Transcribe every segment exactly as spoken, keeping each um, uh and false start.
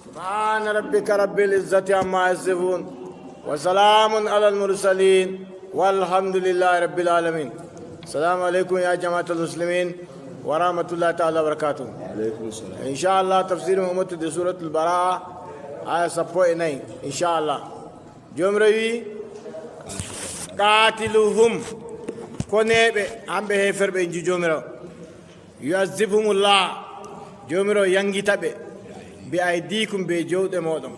سبحان ربك رب العزة عما يصفون، وسلام على المرسلين، والحمد لله رب العالمين. السلام عليكم يا جماعة المسلمين ورحمة الله تعالى وبركاته. وعليكم السلام. إن شاء الله، تفسير محمد سورة البراءة، آية sappo e nayi. إن شاء الله. Joomiraawo wi'i, "Qaatiluhum, kone ɓe, hamɓe heeferɓe," inji Joomiraawo. "Yu'azzibhumullah, Joomiraawo yaŋgita ɓe, bi aydikum, be juuɗe mooɗon.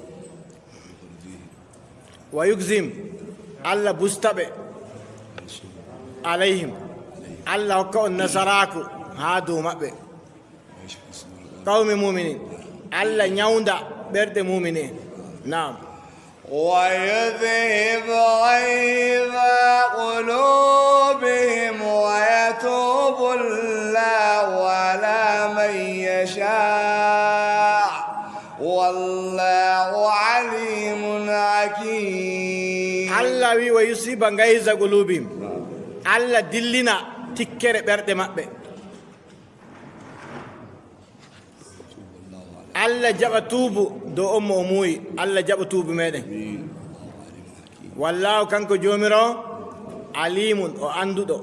Wa yukhzihim, Allah busta ɓe, alayhim, Allah hokka on nasaraaku haa dow maɓɓe." Qawmi mu'minin. Allah nyawnda ɓerɗe mu'mini en. Naam. ويذهب غيظ قلوبهم ويتوب الله على من يشاء والله عليم حكيم. Allah wi'i, "Wa yuzhiba ghayza qulubihim." Allah dillina tikkere ɓerɗe maɓɓe. Allah jaɓa tuubu dow on mo o muuyi. Allah jaɓa tuubu meɗen. Wallahu, kanko Joomiraawo, alimun, o annduɗo,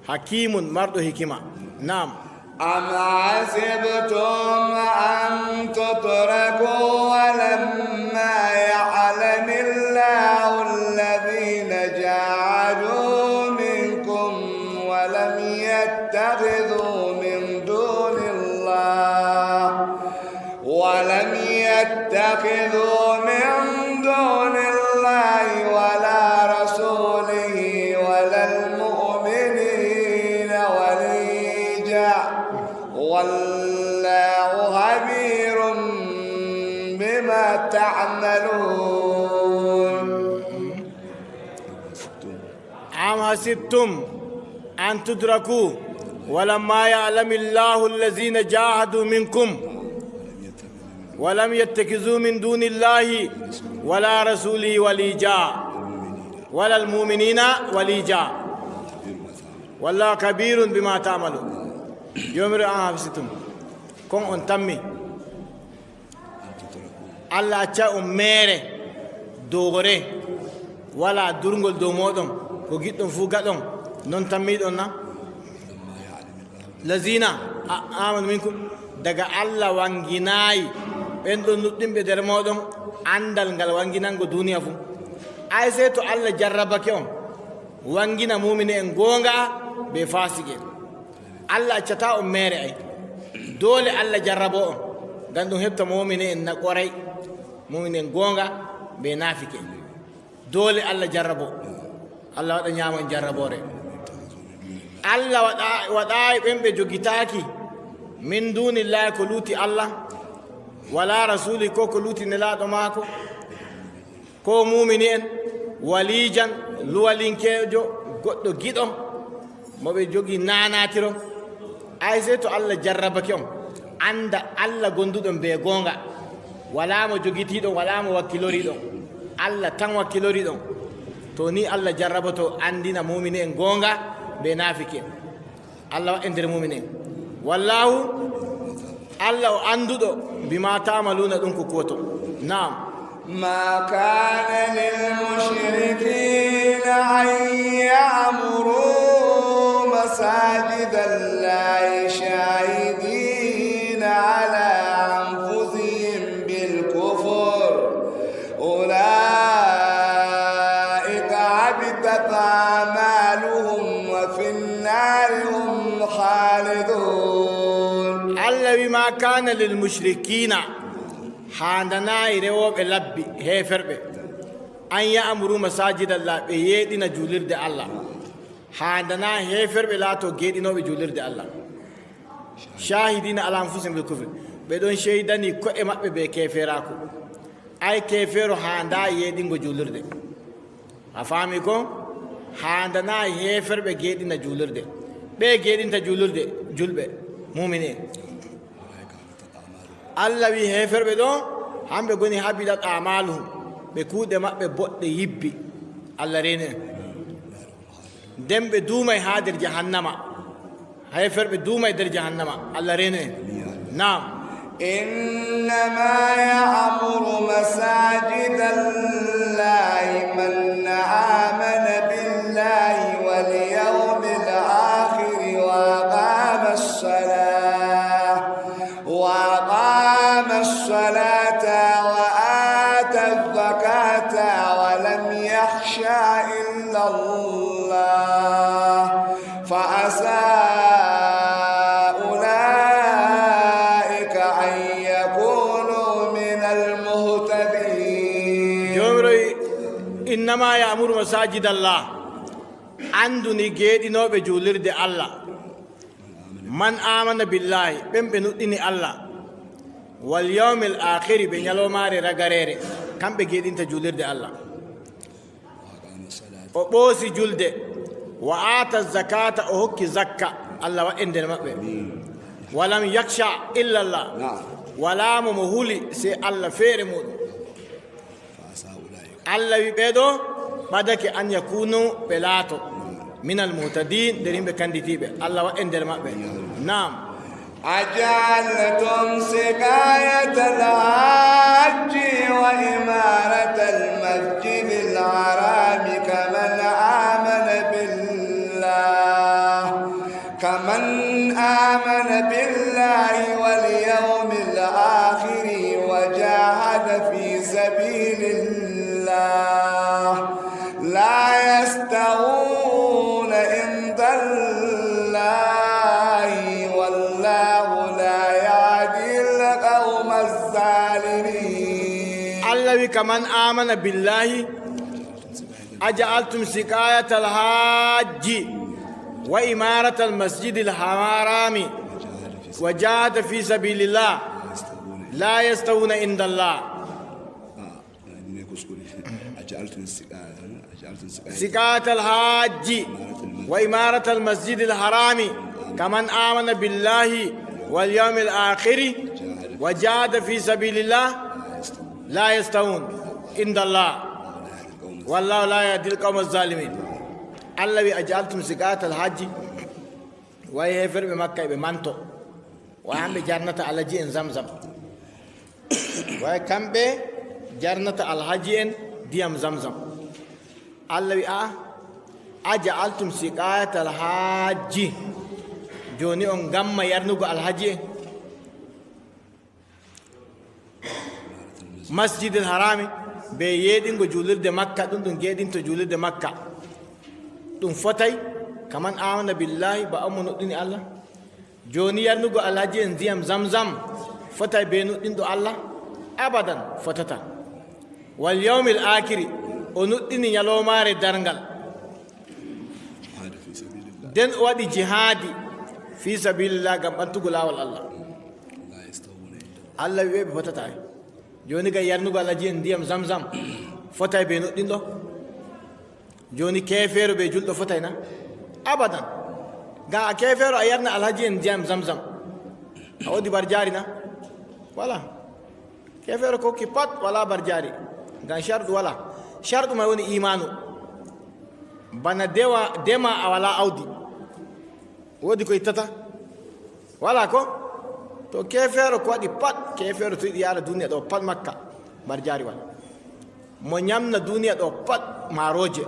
hakimun, marɗo hikima. Naam. أم حسبتم أن تتركوا ولما يعلم الله الذين جاهدوا منكم ولم يتخذوا من دون الله ولم يتخذوا من دون الله ولا رسوله ولا المؤمنين وليجة، والله خبير بما تعملون. أم حسبتم أن تتركوا ولما يعلم الله الذين جاهدوا منكم ولم يتخذوا من دون الله ولا رسوله وليجة ولا المؤمنين وليجة والله خبير بما تعملون. Joomiraawo, أم حسبتم, kon on tammi Allah acca on meere, dow hoore, wala durngol dow mooɗon, ko ngiɗɗon fuu ngaɗon, non tammiiɗon na? Lazina a-, amanu minkum, daga Allah waŋginaay ɓen ɗon nuɗɗinɓe nder mooɗon anndal ngal waŋginango duniya fuu. Ay, sey to Allah jarrabake on, waŋgina muumini en gooŋga bee faasiqe. Allah accataa on meere ay. Doole Allah jarrabo on, ngam ɗum heɓta muumini en na ƙwaray, muumini en gooŋga bee naafike. Doole Allah jarrabo. Allah waɗa nyaamo en jarraboore. Allah waɗa-, waɗaay ɓen ɓe jogitaaki min duunillaahi, ko luuti Allah, wala rasuuli, ko ko luuti nelaaɗo maako. Ko muumini en, walijan, luwalinkeejo, goɗɗo giɗo, mo ɓe jogi naanatiro. Ay, sey to Allah jarrabake on, annda Allah gonduɗon bee gooŋga. Walaa mo jogitiiɗon, walaa mo wakkiloriiɗon. Allah tan wakkiloriiɗon. To ni Allah jarraboto, anndina muumini en gooŋga bee naafiki en. Allah waɗa nder muumini en. Wallahu, Allah o annduɗo, bima ta'maluna, ɗum ko kuwoton. Naam. ما كان للمشركين أن يعمروا مساجد الله شاهدين على أنفسهم بالكفر أولئك حبطت أعمالهم وفي النار هم خالدون. Allah wi, "Ma kana lil mushrikina," haandanaay rewooɓe labbi, heeferɓe, "an ya'muru masajidallah," ɓe yeeɗina juulirde Allah. Haandanaay heeferɓe laato geeɗinooɓe juulirde Allah. "Shahidina ala anfusihim bil kufri," ɓe ɗon ceydani ko'e maɓɓe bee keeferaaku. Ay, keefeero haandaay yeeɗingo juulirde. A faami ko? Haandanaa heeferɓe geeɗina juulirde. Ɓe geeɗinta juulirde, julɓe, muumini en. Allah wi heeferɓe ɗo, hamɓe ngoni habidat amaluhum. Ɓe kuuɗe maɓɓe boɗɗe yibbi. Allah reene en. Nden ɓe duumay haa nder jahannama. Heeferɓe duumay nder jahannama. Allah reene en. Naam. إنما يعمر مساجد الله من آمن بالله واليوم الآخر وأقام الصلاة، وأقام الصلاة وآتى الزكاة ولم يخش إلا الله فعسى أولئك أن يكونوا من المهتدين. Joomiraaɗo wi'i, "Innama ya'muru masajidallah." Anndu ni geeɗinooɓe juulirde Allah. Man amana billahi, ɓen ɓe nuɗɗini Allah. Wal yawmil akhiri, ɓe nyaloomaare ragareere, kamɓe geeɗinta juulirde Allah. O ɓoosi julde, wa aata zakata, o hokki zakka, Allah waɗi nder maɓɓe. Walam yakhsha illa Allah. Na'am. Walaa mo mo huli, sey Allah feere muuɗum. Allah wi ɓeeɗo ɓadake an yakunu ɓe laato minal muhtadin, nder yimɓe kanditiiɓe. Allah waɗ en nder maɓɓe. Naam. أجعلتم سقاية الحاج وعمارة المسجد الحرام كمن آمن بالله، كمن آمن بالله واليوم الآخر وجاهد في سبيل الله لا يستوون عند الله والله لا يهدي القوم الظالمين. Allah wi, كمن آمن بالله أجعلتم سقاية الحاج وعمارة المسجد الحرام وجاهد في سبيل الله لا يستوون عند الله. سقاية الحاج وعمارة المسجد الحرام كمن آمن بالله واليوم الآخر وجاهد في سبيل الله لا يستوون عند الله والله لا يهدي القوم الظالمين. Allah wi, أجعلتم سقاية الحاج, way heeferɓe Makka e ɓe manto, way hamɓe jarnata alhaji'en Zamzam, way kamɓe jarnata alhaji'en ndiyam Zamzam. Allah wi, a, أجعلتم سقاية الحاج, jooni on ngamma yarnugo alhaji'en Masjidil Harami, be yeeɗingo juulirde Makka, ɗum ɗum geeɗinto juulirde Makka. Ɗum fotay, كمن آمن بالله, ba on mo nuɗɗini Allah. Jooni yarnugo alhaji'en ndiyam Zamzam, fotay be nuɗɗinɗo Allah? Abadan, fotata. Wal yawmil akhiri, o nuɗɗini nyaloomaare darngal. Nden o waɗi jihaadi fi sabilillah ngam ɓantugo laawol Allah. Allah wi ɓe, ɓe fotataa. Jooni kay yarnugo alhaji'en ndiyam Zamzam fotay be nuɗɗinɗo? Jooni keefeero be julɗo fotay na? Abadan. Ngam a keefeero a yarna alhaji'en ndiyam Zamzam, a woodi barjaari na? Wala. Keefeero ko hokki pat wala barjaari. Ngam sharɗu wala. Sharɗu may woni iimaanu. Bana dewa, dema a wala awdi. Woodi ko ittata? Wala ko? To keefeero ko waɗi pat, keefeero to yiɗi yaara duniya ɗo pat Makka, barjaari wala. Mo nyamna duniya ɗo pat maarooje,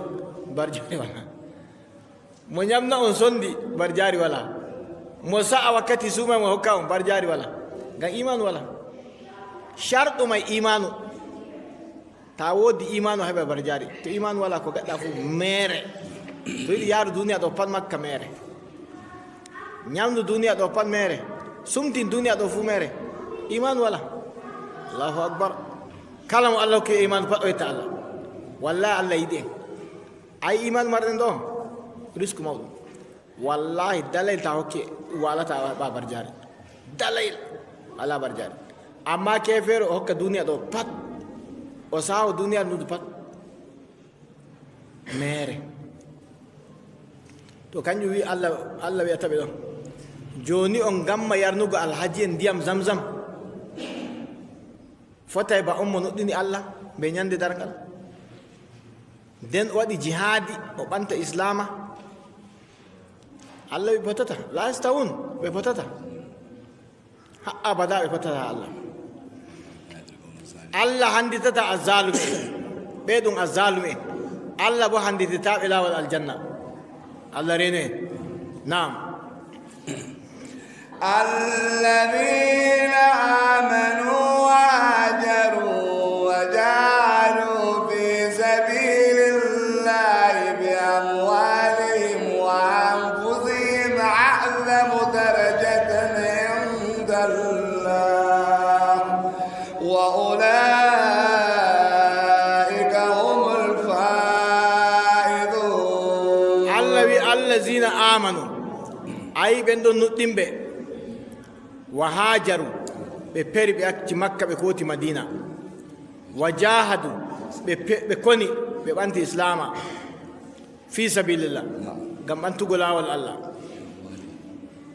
barjaari wala. Mo nyamna on sondi, barjaari wala. Mo sa'a wakkati suumaay mo hokka on, barjaari wala. Ngam iimaanu wala. Sharɗu may iimaanu. To a woodi iimaanu, a heɓay barjaari. To iimaanu wala, ko gaɗɗa fuu meere. To yiɗi yaaru duniya ɗo pat Makka, meere. Nyamdu duniya ɗo pat meere. Sumtin duniya ɗo fuu meere. Iimaanu wala. Allahu akbar. Kala mo Allah hokki iimaanu pat, o yetta Allah. Wallahi, Allah yiɗi en. Ay, iimaanu marɗen ɗo, risku mawɗum. Wallahi, dalayil ta hokke, walata ba barjaari. Dalayil, wala barjaari. Amma keefeero o hokka duniya ɗo pat, o saho duniya ndu pat. Meere. To kanjum wi Allah, Allah wi'ata ɓe ɗo. Jooni on ngamma yarnugo alhaji'en ndiyam Zamzam. Fotay ba on mo nuɗɗini Allah be nyande darngal. Nden o waɗi jihaadi, o ɓanta Islaama. Allah wi ɓe potata, la yastawun, ɓe potata. Haa abada ɓe fottataa Allah. Allah hannditataa azzaalume. Ɓe ɗum azzaalume. Allah boo hannditataa ɓe laawol aljanna. Allah reene. Naam. الذين آمنوا وهاجروا وجاهدوا في سبيل الله بأموالهم وأنفسهم أعظم درجة عند الله وأولئك هم الفائزون. Allah wi, "Allazina amanu." Ayi, ɓen ɗon nuɗɗinɓe. Wa hajaru, ɓe peri, ɓe acci Makka, ɓe kooti Madina. Wa jahadu, ɓe pe-, ɓe koni, ɓe ɓanti Islaama. Fi sabilillah, ngam ɓantugo laawol Allah.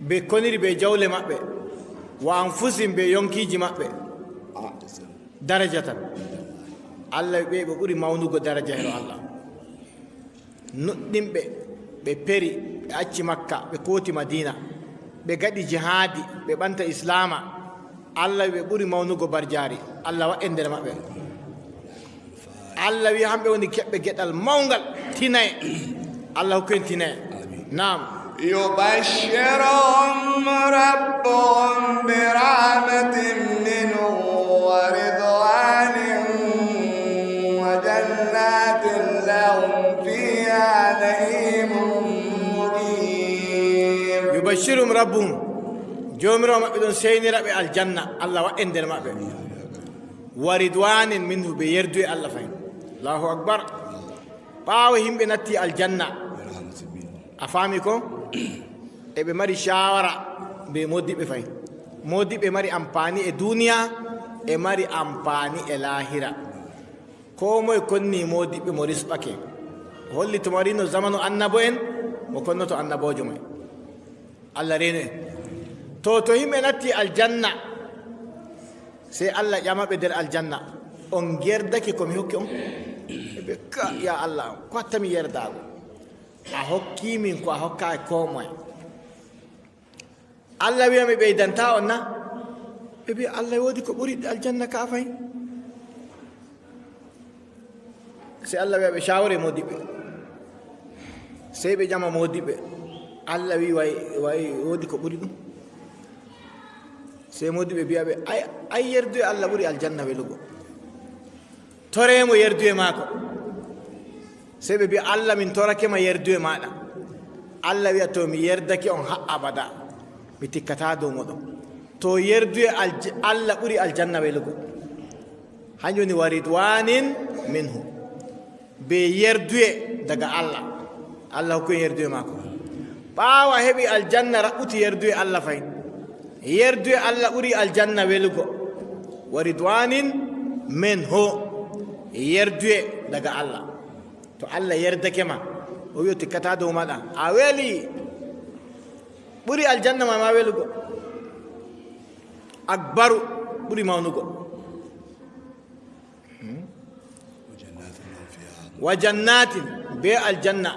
Ɓe koniri bee jawle maɓɓe. Wa anfusihim, bee yonkiiji maɓɓe. Darajatan. Allah ɓe, ɓe ɓuri mawnugo daraja hero Allah. Nuɗɗinɓe, ɓe peri, ɓe acci Makka, ɓe kooti Madina, ɓe gaɗi jihaadi, ɓe ɓanta Islaama. Allah wi ɓe ɓuri mawnugo barjaari. Allah wa'en nder maɓɓe. Allah wi hamɓe woni keɓɓe geɗal mawngal, tinaye. Allah hokku en tinaye. Naam. يبشرهم ربهم برحمة منه ورضوان وجنات لهم فيها نعيم مقيم. Yubashshiruhum rabbuhum. Joomiraawo maɓɓe ɗon seynira ɓe aljanna. Allah wa'en nder maɓɓe. Wa ridwanin minhu, be yerduye Allah fahin. Allahu akbar. Ɓaawo yimɓe natti aljanna. A faami ko? E ɓe mari shawara be moodiɓɓe fahin. Moodiɓɓe mari ampaani e duniya, e mari ampaani e laahira. Koo moy konni moodiɓɓe mo risɓake. Holli to marino zamanu annabo'en, mo konnoto annaboojo moy. Allah reenu en. To, to yimɓe natti aljanna, sey Allah ƴama ɓe nder aljanna, "On ngerdake ko mi hokki on?" Ɓe mbi'a, "Ka, ya Allah, ko hatta mi yerdaago? A hokki min ko a hokkaay koo moye." Allah wi'a, "Mi ɓeydanta on na?" Ɓe mbi'a, "Allah, woodi ko ɓuri aljanna ka fahin." Sey Allah wi'a ɓe, "Caawore moodiɓɓe." Sey ɓe ƴama moodiɓɓe, "Allah wi'i way, way woodi ko ɓuri ɗum." Sey moodiɓɓe mbi'a ɓe, "Ay, ay yerduye Allah ɓuri aljanna welugo. Toree mo yerduye maako." Sey ɓe mbi'a, "Allah, min torake ma yerduye maaɗa." Allah wi'a, "To mi yerdake on haa abada, mi tikkataa dow mooɗon." To yerduye alj-, Allah ɓuri aljanna welugo. Hanjum woni wa ridwanin minhu. Be yerduye daga Allah. Allah hokku en yerduye maako. Ɓaawo a heɓi aljanna, raɓɓuti yerduye Allah fahin. Yerduye Allah ɓuri aljanna welugo. Wa ridwanin minhu. Yerduye daga Allah. To Allah yerdake ma, o wi'i o tikkataa dow maaɗa. A weli. Ɓuri aljanna ma, ma welugo. Akbaru, ɓuri mawnugo. Hmm? Wa jannatin, be aljanna.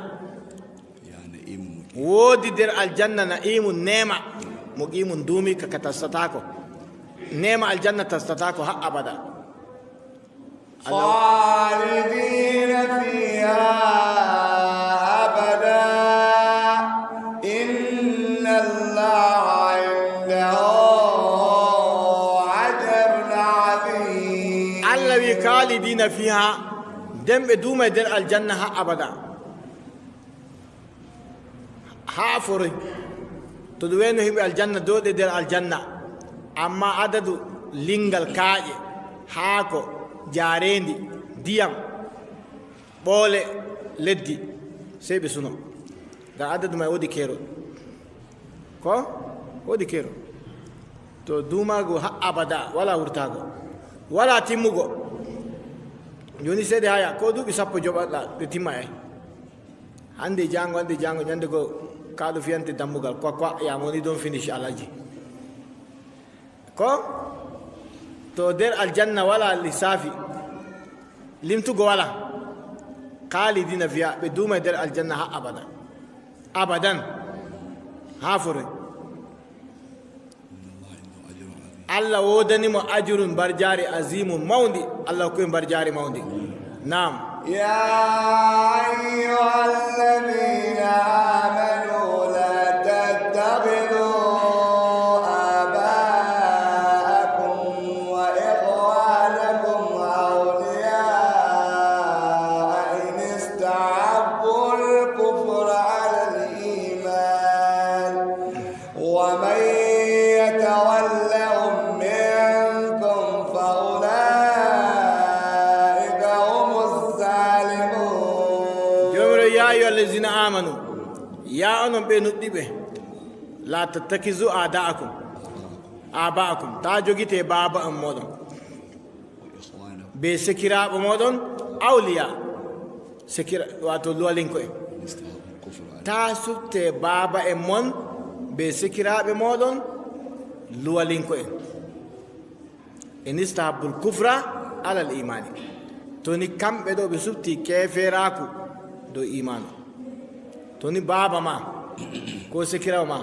Woodi nder aljanna na'imun, neema. Muqimun, duumi ka, ka tastataako. Neema aljanna tastataako haa abada. خالدين فيها أبدا إن الله عنده أجر عظيم. Allah wi, "Khalidina fiha," nden ɓe duumay nder aljanna haa abada. Haa foroy. To ɗum wayno yimɓe aljanna, dooɗe nder aljanna. Ammaa adadu linngal kaaƴe, haako, jaareendi, ndiyam, ɓoole, leddi, sey ɓe suno. Ngam adadu may woodi keerol. Ko? Woodi keerol. To duumaago haa abada, walaa wurtaago. Walaa timmugo. Jooni sey ɗe haya, ko duuɓi sappo joɓaɗa, ɗe timmaay. Hande jaango, hande jaango, nyande go, kaaɗo fiyante dammugal, kwa, kwa, ya moni don finish, Alhaji. Ko? To nder aljanna wala lissafi, limtugo wala. Khalidina fiha, ɓe duumay nder aljanna haa abada. Abadan. Haa foroy. Allah woodani mo ajrun, mbarjaari, azimun, mawndi. Allah hokku en mbarjaari mawndi. Naam. يا أيها الذين آمنوا لا تتخذوا آباءكم وإخوانكم أولياء إن استحبوا الكفر على الإيمان ومن يتولهم منكم فأولئك هم الظالمون. Joomiraaɗo, يا أيها الذين آمنوا, yaa onon ɓe nuɗɗiiɓe, لا تتخذوا آباءكم, آباءكم, taa jogite baaba'en mooɗon. Be sekiraaɓe mooɗon, awliya, sekira-, waato luwalinko'en. Taa sufte baaba'en mon be sekiraaɓe mooɗon, luwalinko'en. إن استحبوا الكفر على الإيمان. To ni kamɓe ɗo ɓe sufti keeferaaku dow iimaanu. To ni baaba ma, ko sekiraawo ma,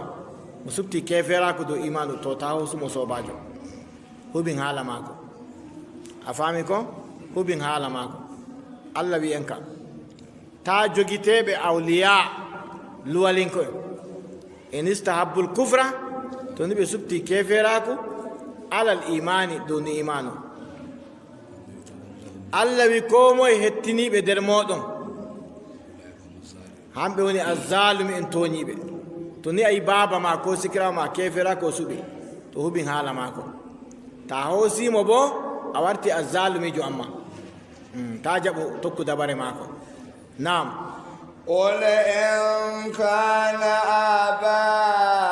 mo sufti keeferaaku dow iimaanu, to taa hoosu mo soobaajo. Hubin haala maako. A faami ko? Hubin haala maako. Allah wi'i en ka. Taa jogiteeɓe awliya luwalinko'en. إن استحبوا الكفر, to ni ɓe sufti keeferaaku, على الإيمان, dow ni iimaanu. Allah wi'i, koo moye hettiniiɓe nder mooɗon, hamɓe woni azzalumi'en, toonyiiɓe. To ni a yi baaba ma ko sikiraawo ma keeferaaku o suɓi, to hubin haala maako. Taa hoosi mo boo, a warti azzalumiijo amma. Mm, taa jaɓu, tokku dabare maako. Naam. قل إن كان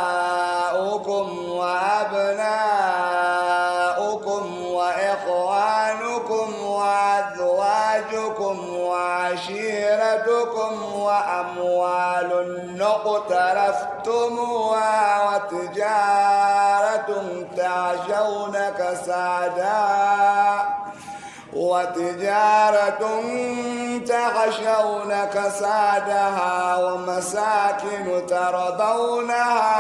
آباؤكم وأبناؤكم وإخوانكم وأزواجكم وعشيرتكم وأموال اقترفتموها وتجارة تخشون كسادها وتجارة تخشون كسادها ومساكن ترضونها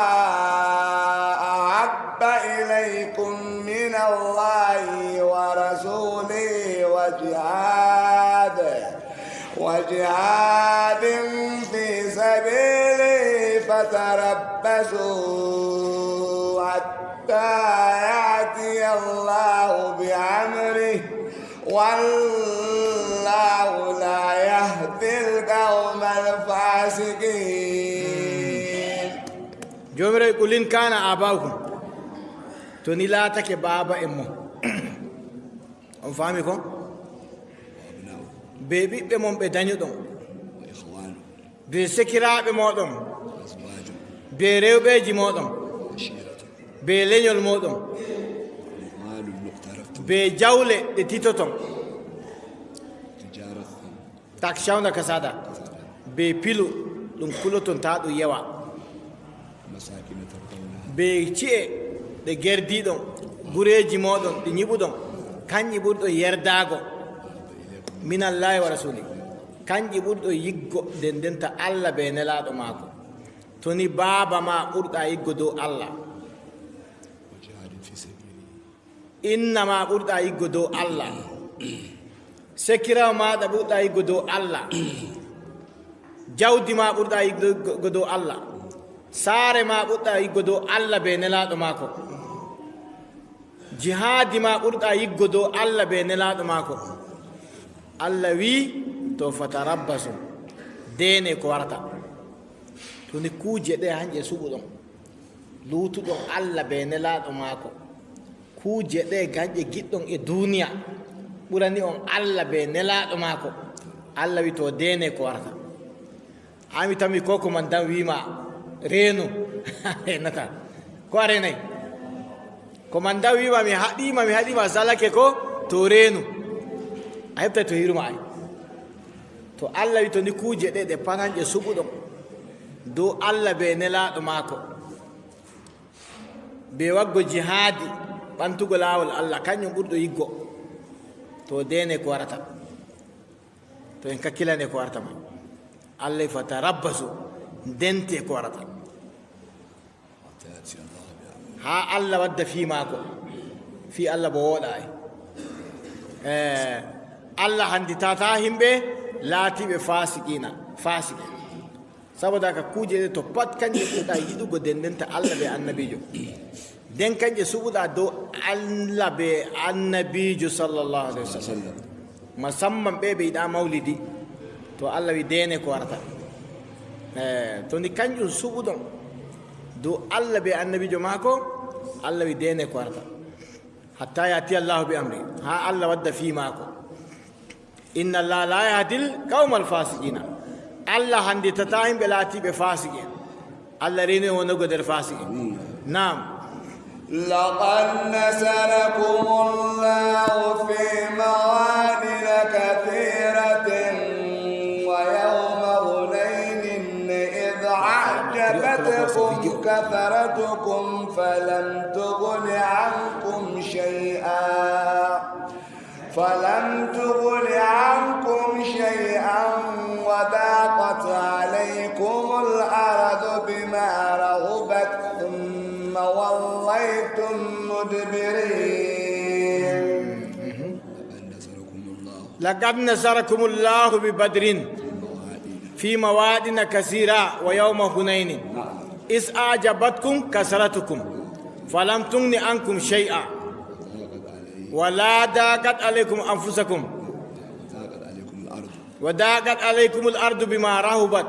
أحب إليكم من الله ورسوله وجهاد، وجهاد في سبيله فتربصوا حتى يأتي الله بأمره والله لا يهدي القوم الفاسقين. Joomiraaɗo, قل إن كان آباؤكم, to ni laatake baaba'en mon. On faami ko? Be ɓiɓɓe mon ɓe danyuɗon. Be sekiraaɓe mooɗon, be rewɓeeji mooɗon, be lenyol mooɗon, be jawle ɗe titoton, تخشون كسادها, be pilu ɗum kuloton taa ɗum yewa, be ci'e ɗe gerdiiɗon, gureeji mooɗon ɗi nyiɓuɗon, kanƴi ɓurɗon yerdaago من الله ورسوله. Kanƴi ɓurɗo yiɗgo ndenndenta Allah bee nelaaɗo maako. To ni baaba ma ɓurɗa yiɗgo dow Allah, inna ma ɓurɗa yiɗgo dow Allah, sekiraawo maaɗa ɓurɗa yiɗgo dow Allah, jawdi ma ɓurɗa yiɗgo dow Allah, saare ma ɓurɗa yiɗgo dow Allah bee nelaaɗo maako. Jihaadi ma ɓurɗa yiɗgo dow Allah bee nelaaɗo maako. Allah wi'i, to, فتربصوا, ndeene ko warata. To ni kuuje ɗe hanƴe suɓuɗon, luutuɗon Allah bee nelaaɗo maako. Kuuje ɗe hanƴe ngiɗɗon e duniya, ɓurani on Allah bee nelaaɗo maako. Allah wi'i, to, ndeene ko warata. Haa mi tammi ko komandan wi'i ma reenu. Reenata. Ko a reenay? Komandan wi'i ma mi haɗi ma, mi haɗi ma salake ko, to reenu. A heɓtay to hiru ma ay. To Allah wi'i to ni kuuje ɗe, ɗe pat hanƴe suɓuɗon dow Allah bee nelaaɗo maako. Bee waɗgo jihaadi, ɓantugo laawol Allah, kanƴum ɓurɗo yiɗgo. To ndeene ko warata. To en kakkilane ko warata ma. Allah, فتربصوا, ndente ko warata. Haa Allah wadda fii maako. Fii Allah bo wooɗaay. Eh, Allah handitata himɓe laatiiɓe faasiqiina, faasiqi. Saboda haka kuuje ɗe to pat kanje ɓurɗa yiɗugo dendenta Allah be annabiijo. Den kanje suɓuɗa dow Allah be annabiijo sallallahu alaihi wasallam. Musamman ɓe ɓe yiɗa mawlidi. To Allah wi dene ko warata. Eh, to ni kanjum suɓuɗon dow Allah be annabiijo maako, Allah wi dene ko warata. Hatta ya'ti Allahu bi amri. Haa Allah wadda fii maako. Inna Allah la yahdil qawmal fasiqina. Allah handitata himɓe laatiiɓe faasiqi en. Allah reni on wonugo nder faasiqi. Naam. لقد نصركم الله في مواطن كثيرة ويوم حنين إذ أعجبتكم كثرتكم فلم تغن عنكم شيئا فلم تغن عنكم شيئا وضاقت عليكم الأرض بما رحبت ثم وليتم مدبرين. لقد نصركم الله ببدر في مواطن كثيرة ويوم حنين إذ أعجبتكم كثرتكم فلم تغن عنكم شيئا ولا ضاقت عليكم أنفسكم وضاقت عليكم الأرض بما رحبت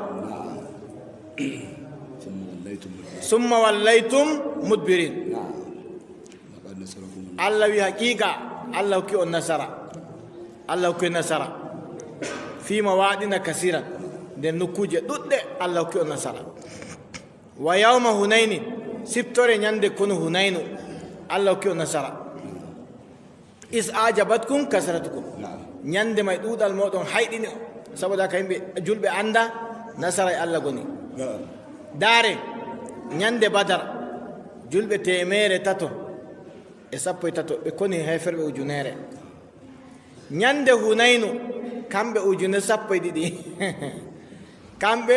ثم وليتم مدبرين. Allah wi haqiiqa Allah hokki on nasara. Allah hokki on nasara fii mawaaɗina kasiiran, nder nokkuuje ɗuɗɗe Allah hokki on nasara. Wa yawma Hunaynin, siftore nyande konu Hunaynu, Allah hokki on nasara. Is ajabatkum kasratukum. Nyande may ɗuuɗal mooɗon hayɗini on. Saboda haka yimɓe julɓe annda nasara e Allah goni. Ndaare, nyande Badar, julɓe teemeere tato e sappo e tato, ɓe koni heeferɓe ujunere. Nyande Hunaynu, kamɓe ujune sappo e ɗiɗi. Kamɓe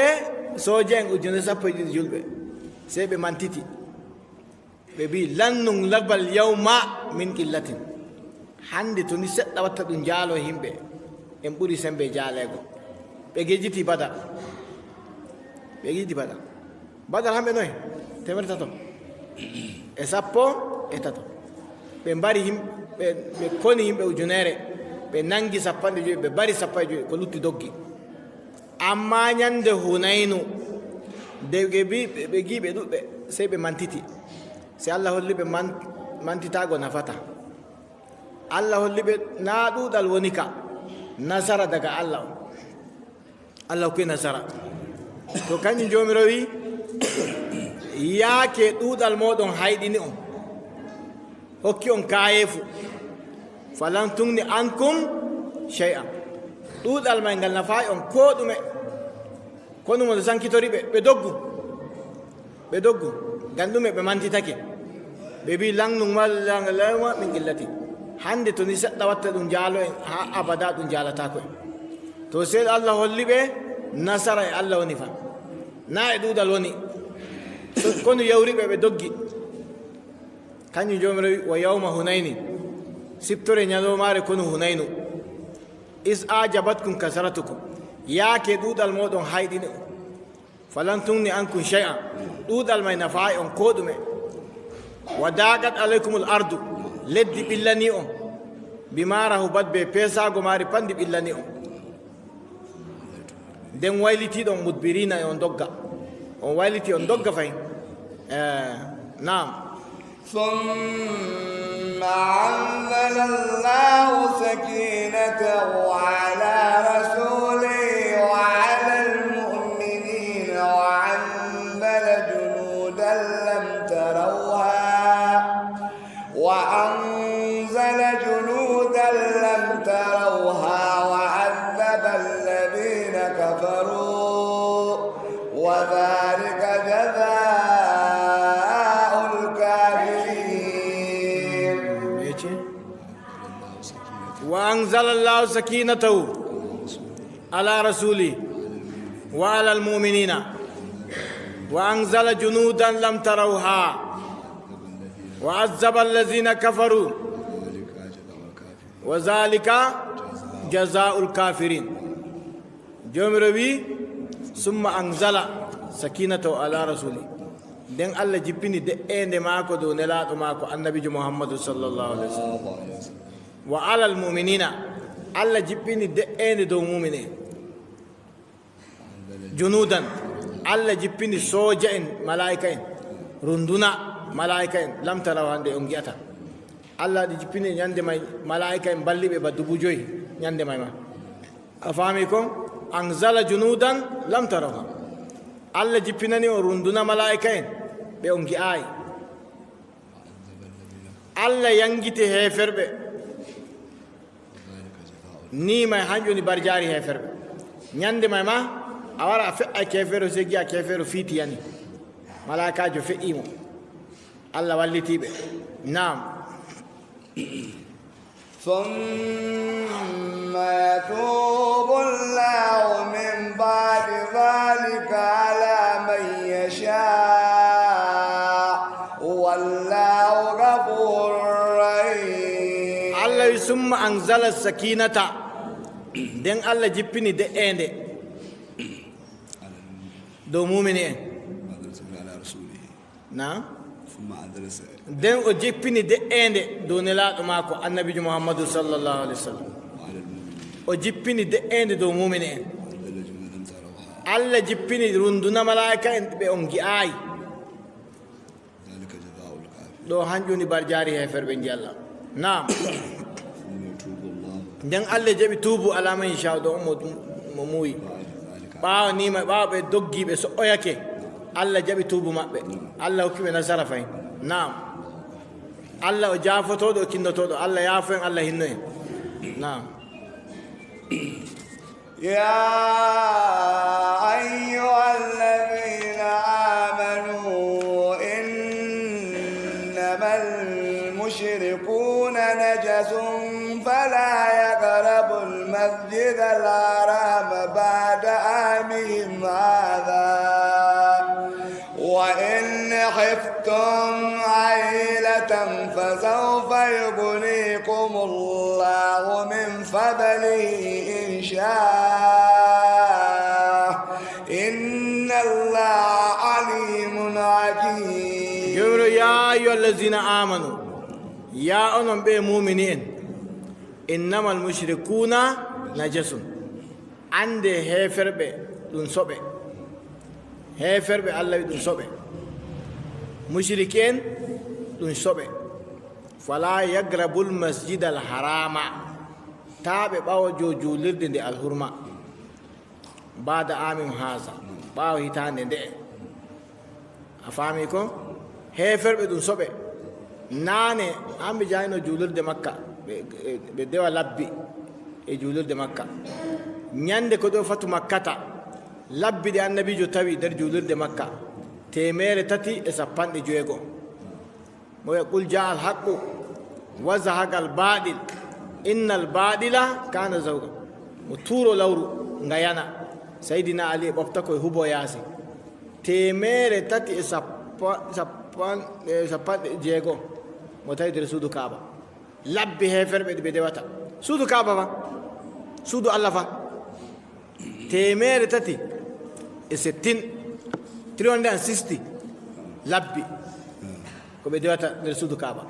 sooje'en ujune sappo e ɗiɗi julɓe. Sey ɓe mantiti. Ɓe mbi'i, "Lan nuglabal yawma min qillatin." Hande to ni seɗɗa watta ɗum jaalo yimɓe, en ɓuri sembe jaaleego. Ɓe ngejjiti Badar. Ɓe ngejjiti Badar. Badar hamɓe noye? Teemeɗɗe tato e sappo e tato. Ɓe mbari yim-, ɓe, ɓe koni yimɓe ujunere. Ɓe nangi sappanɗe jowi, ɓe mbari sappo e jowi, ko lutti doggi. Ammaa nyande Hunaynu, de ɓe bi-, ɓe, ɓe ngi'i ɓe ɗuɗɓe, sey ɓe mantiti. Sey Allah holli ɓe man-, mantitaago nafata. Allah holli ɓe naa ɗuuɗal woni ka, nasara daga Allah on. Allah hokki nasara. To kanjum Joomiraawo wi, yaake ɗuuɗal mooɗon hayɗini on, hokki on kaayeefu. Falan tugni ankum shay'an. Ɗuuɗal may ngal nafaay on koo ɗume. Konu mon sankitori ɓe, ɓe doggu. Ɓe doggu. Ngam ɗume ɓe mantitake? Ɓe mbi'i, "Lan nuglabal yawma min qillatin." Hande to ni seɗɗa watta ɗum jaalo en, haa abada ɗum jaalataako en. To sey Allah holli ɓe nasara e Allah woni fa. Naa e ɗuuɗal woni. So konu yawri ɓe, ɓe doggi. Kanjum Joomiraawo wi, "Wa yawma Hunaynin." Siftore nyalawmaare konu Hunaynu. Is ajabatkum kasratukum. Yaake ɗuuɗal mooɗon hayɗini on. Falan tugni ankum shay'an. Ɗuuɗal may nafaay on koo ɗume. Wa daqat alaykumul ardu. Leddi ɓillani on. Bima rahubat, be peesaago maari pat ndi ɓillani on. Nden waylitiiɗon mudbirina e on dogga. On wayliti on dogga fay. Eh, naam. ثم أنزل الله سكينته على رسوله وعلى المؤمنين وأنزل جنودا لم تروها، وأنزل جنودا لم تروها وعذب الذين كفروا، وذلك جزاء الكافرين. Wa anzala Allahu sakinatahu ala rasuli wa ala almu'minina wa anzala junudan lam tarawha wa azzaba allazina kafaru Wa zalika jazaa'ul kafirin. Jawmiraawo wi'i, "Summa anzala sakinatahu ala rasuli." Nden Allah jippini de'eende maako dow nelaaɗo maako, Annabiijo Muhammadu sallallahu alaihi wasallam. Wa alal mu'minina, Allah jippini de'eende dow mu'mine. Junudan, Allah jippini sooja'en, malaa'ika'en, runduna malaa'ika'en, lam taraw, hande on ngi'ata. Allah waɗi jippini nyande may malaa'ika'en balliɓe ba dubu jowi nyande may ma. A faami ko? Anzala junudan lam tarawha. Allah jippinani on runduna malaa'ika'en ɓe on ngi'aay. Allah yangiti heeferɓe. Ni may hanjum woni barjaari heeferɓe. Nyande may ma, a wara a fe'a keefeero, sey gi'a keefeero fiiti yani. Malaa'ikaajo fe'i mo. Allah walliti ɓe. Naam. ثم يتوب الله من بعد ذلك على من يشاء والله غفور رحيم. Allah wi, "Summa anzala sakinata." Nden Allah jippini de'eende dow muumini en. Naam. Nden o jippini de'eende dow nelaaɗo maako, Annabiijo Muhammadu sallallahu alaihi wasallam. O jippini de'eende dow muumini en. Allah jippini runduna malaa'ika'en ɓe on ngi'aay. Ɗo hanjum woni barjaari heeferɓe ndi Allah. Naam. Nden Allah jaɓi tuubu ala man yashaa'u, ɗo mo, mo muuyi. Ɓaawo ni ma, ɓaawo ɓe doggi, ɓe so'oyake, Allah jaɓi tuubu maɓɓe. Allah hokki ɓe nasara fahin. Naam. Allah o jaafotooɗo, o kinnotooɗo. Allah yaafo en, Allah hinno en. Naam. يا أيها الذين آمنوا إنما المشركون نجس فلا يقربوا المسجد الحرام بعد عامهم هذا وإن خفتم عيلة فسوف يغنيكم الله من فضله إن شاء إن الله عليم حكيم. Joomiraawo, yaa ayyuhal lazina aamanu, yaa onon ɓe muumini en, innamal mushrikuuna najasun. Annde heeferɓe ɗum soɓe. Heeferɓe Allah wi ɗum soɓe. Mushriki en ɗum soɓe. Falaa yaqrabul masjidal haraama. Taa ɓe ɓawo jo juulirde nde alhurma. Ba'da aamihim haaza. Ɓawo hitaande nde'e. A faami ko? Heeferɓe ɗum soɓe. Naane, an ɓe jahayno juulirde Makka, ɓe, ɓe, ɓe dewa labbi e juulirde Makka. Nyande ko ɗo fatu Makkata, labbi ɗe Annabiijo tawi nder juulirde Makka, teemeere tati e cappanɗe joweego. Mo wi'a, "Qul jaa al haqqu wa zahaqal baaɗil, innal baaɗila kaana zahuuqa." Mo tuuro lawru, nga yana. Saydina Ali e ɓofta koy hubo yaasi. Teemeere tati e sappa-, sappan-, e sappanɗe jeego. Mo tawi nder suudu Kaaba. Labbi heeferɓe ɗi ɓe dewata. Suudu Kaaba fa? Suudu Allah fa? Teemeere tati e settin. Three hundred and sixty. Labbi. Ko ɓe dewata nder suudu Kaaba.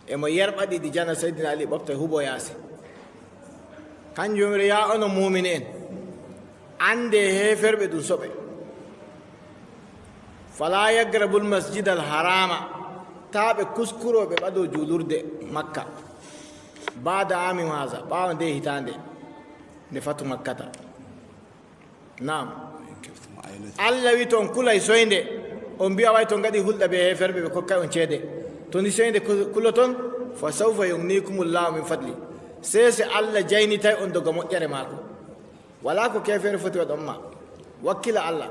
E mo yerɓa ɗiɗi jana Sayyidina Ali ɓofta e huɓo yaasi. Kanjum woni, yaa onon muumini en, annde heeferɓe ɗum soɓe. Falaa yaqrabul masjidal haraama, taa ɓe kuskuro ɓe ɓado juulurde Makka. Baada aamihim haaza, ɓaawo nde hitaande nde fatu Makkata. Naam. Allah wi to on kulay soynde, on mbi'a way to on ngaɗi hulɗa bee heeferɓe ɓe kokkay on ceede. To ni soynde ku-, kuloton, fa sawfa yugnikumullahu min fadli. Sey se Allah jaynitay on daga moƴƴere maako. Walaa ko keefeero foti waɗon ma. Wakkila Allah.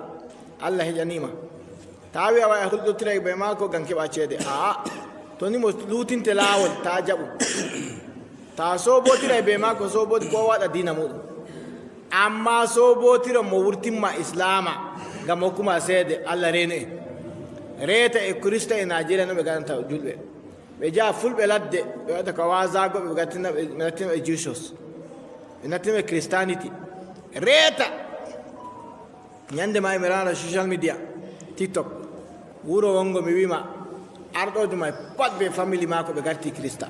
Allah heƴanii ma. Taa wi'a way a hulɗotiray bee maako ngam keɓa ceede. Aa, to ni mo luutinte laawol, taa jaɓu. Taa soobotiray bee maako, sooboti koo waɗa diina muuɗum. Ammaa soobotiron mo wurtinma Islaama, ngam hokkuma ceede. Allah reenu en. Reeta e Kirista e Naajeeriya no ɓe ngaɗanta julɓe. Ɓe jaha fulɓe ladde, ɓe waɗa ka waazaago ɓe, ɓe nattina ɓe, ɓe nattina ɓe Jesus. Ɓe nattina ɓe Christianity. Reeta! Nyande maayi mi raara social media, TikTok. Wuro wongo mi wi'ma, arɗoojo may pat be family maako ɓe garti Krista.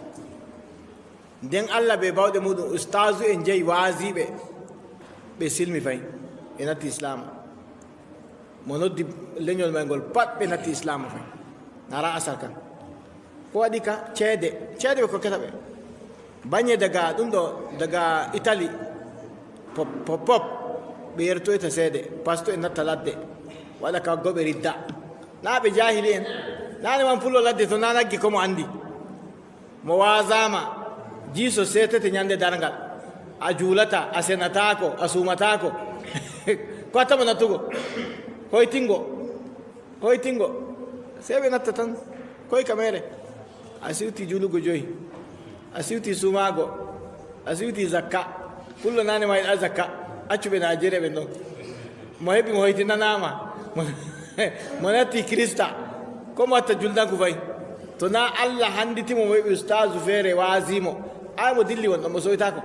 Nden Allah be bawɗe muɗum, ustaazu en jeyi waaziiɓe, ɓe silmi fay, ɓe natti Islaama. Mo noddi lenyol may ngol pat, ɓe natti Islaama fay. Nara asar kan. Ko waɗi ka? Ceede. Ceede ɓe kokkata ɓe. Banye daga ɗum ɗo, daga Itali. Pop, pop, pop. Ɓe yertoyta ceede. Pasto en natta ladde. Waɗa ka goɓe ridda. Na ɓe jahili en. Nane man pullo ladde to na naggi ko mo andi. Mo waazaama, jiiso seetete nyande darngal. A juulata, a senataako, a suumataako. Ko hatta mo nattugo? Hoytingo. Hoytingo. Sey ɓe natta tan. Koy ka meere. A siwti juulugo joyi. A siwti suumaago. A siwti zakka. Pullo nane ma yiɗa zakka. Accu ɓe Naajeeriya ɓen ɗon. Mo heɓi mo hoytinanaama. Mo, mo natti Kirista. Ko mo watta juldanku fay. To na Allah handiti mo, mo heɓi ustaazu feere waazi mo. Ay mo dilli won ɗon, mo soytaako.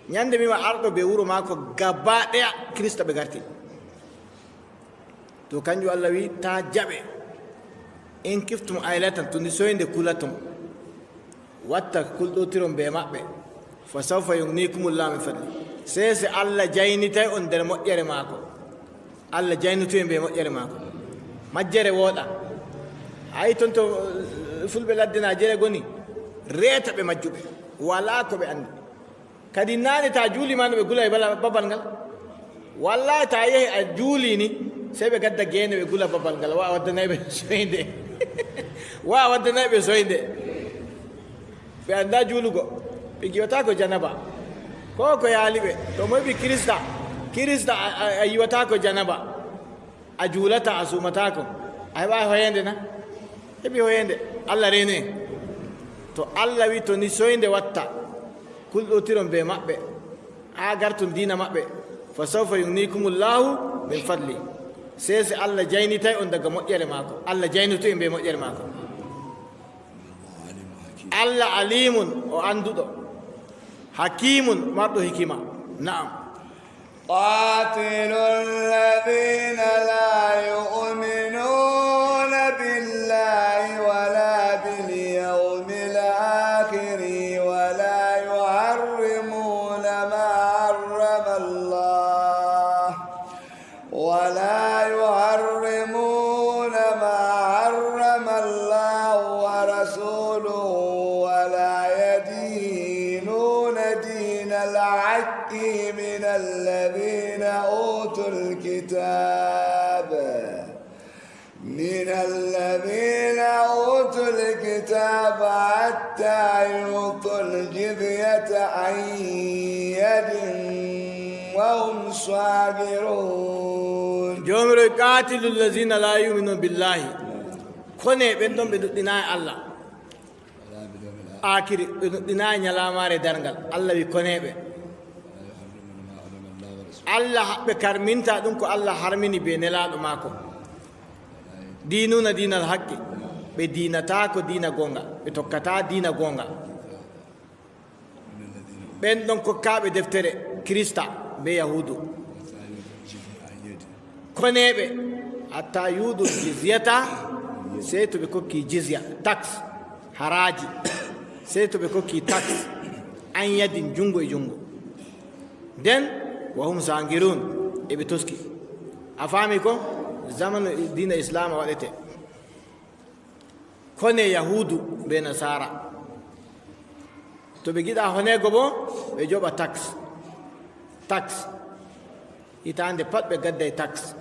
Nyande mima arɗo be wuro maako gaba ɗaya Kirista ɓe garti. To kanjum Allah wi, "Ta jaɓe. In kiftum ailatan, to ni soynde kulatum. Watta kulɗotiron be maɓɓe. Fa sawfa yugnikumullahu min fadli." Sey se Allah jaynitay on nder moƴƴere maako. Allah jaynitoy be moƴƴere maako. Majjere wooɗa. Ayi ton to, eh, fulɓe ladde Naajeeriya goni, reeta ɓe majjuɓe. Walaa ko ɓe andi. Kadi naane ta juuli ma no ɓe gula e bala-, babal ngal. Wallahi ta yehi a juuli ni, sey ɓe gadda geene ɓe gula babal ngal. Wa a waddanay ɓe soynde. Wa a waddanay ɓe soynde. Ɓe annda juulugo. Ɓe giwataako janaba. Ko ko yaali ɓe. To mo heɓi Kirista, Kirista a, a, a yiwataako janaba. A juulata, a suumataako. A heɓaay hoyeende na? Heɓi hoyeende. Allah reene. To Allah wi to ni soynde watta, kulɗotiron be maɓɓe. Haa garton diina maɓɓe. Fa sawfa yugnikumullahu min fadli. Sey se Allah jaynitay on daga moƴƴere maako. Allah jaynito en be moƴƴere maako. Allah alimun, o annduɗo. Hakimun, marɗo hikima. Na'am. قاتلوا الذين لا يؤمنون بالله ولا باليوم الآخر ولا يحرمون ما حرم الله ولا يحرمون ما حرم الله ورسوله ولا يدينون دين الحق من الذين أوتوا الكتاب من الذين أوتوا الكتاب حتى يعطوا الجزية عن يد وهم صاغرون. Joomiraaɗo, "Qaatilu allazina laa yu'minuuna billaahi." Kone ɓen ɗon ɓe nuɗɗinaay Allah. Aakiri, ɓe nuɗɗinaay nyalaamaare darngal. Allah wi, "Kone ɓe." Allah ha-, ɓe karminta ɗum ko Allah harmini be nelaaɗo maako. Diinuuna diinal haqqi, ɓe diinataako diina goonga, ɓe tokkataa diina goonga. Ɓen ɗon kokkaaɓe deftere, Kirista be Yahuudu. Koneeɓe, hatta yu'tu jizyata, sey to ɓe kokki jizya, tax, haraaji, sey to ɓe kokki tax, an yadin, junngo e junngo. Nden, wa hum saagirun, e ɓe toski. A faami ko? Zamanu diina Islaama waɗete. Kone Yahuudu be Nasaara. To ɓe ngiɗa honeego boo, ɓe joɓa tax. Tax. Hitaande pat ɓe gadday tax.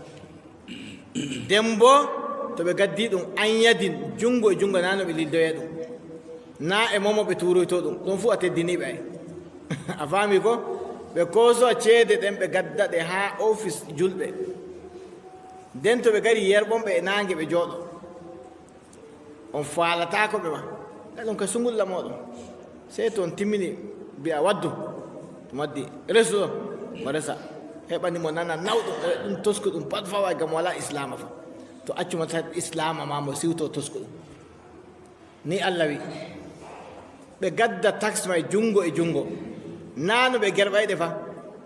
Nden boo, to ɓe gaddi ɗum, an yadin, junngo e junngo, na no ɓe lildoya ɗum. Na e momo ɓe tuuroyto ɗum. Ɗum fuu a teddini ɓe ay. A faami ko? Ɓe koosowa ceede ɗen, ɓe gadda ɗe haa ofis julɓe. Nden to ɓe ngari yerɓon ɓe e naange, ɓe jooɗo. On faalataako ɓe ma. Ɗum ka sungulla mooɗon. Sey to on timmini, mbi'a, "Waddu." Mo waddi, "Resu ɗo." Mo resa. Heɓani mo nana nawɗum, o ɗum tosku ɗum pat fawa ngam walaa Islaama fa. To accu mo tan Islaama ma mo siwto tosku ɗum. Ni Allah wi'i, ɓe gadda taks may juŋngo e juŋngo. Naa no ɓe gerɓayɗe fa,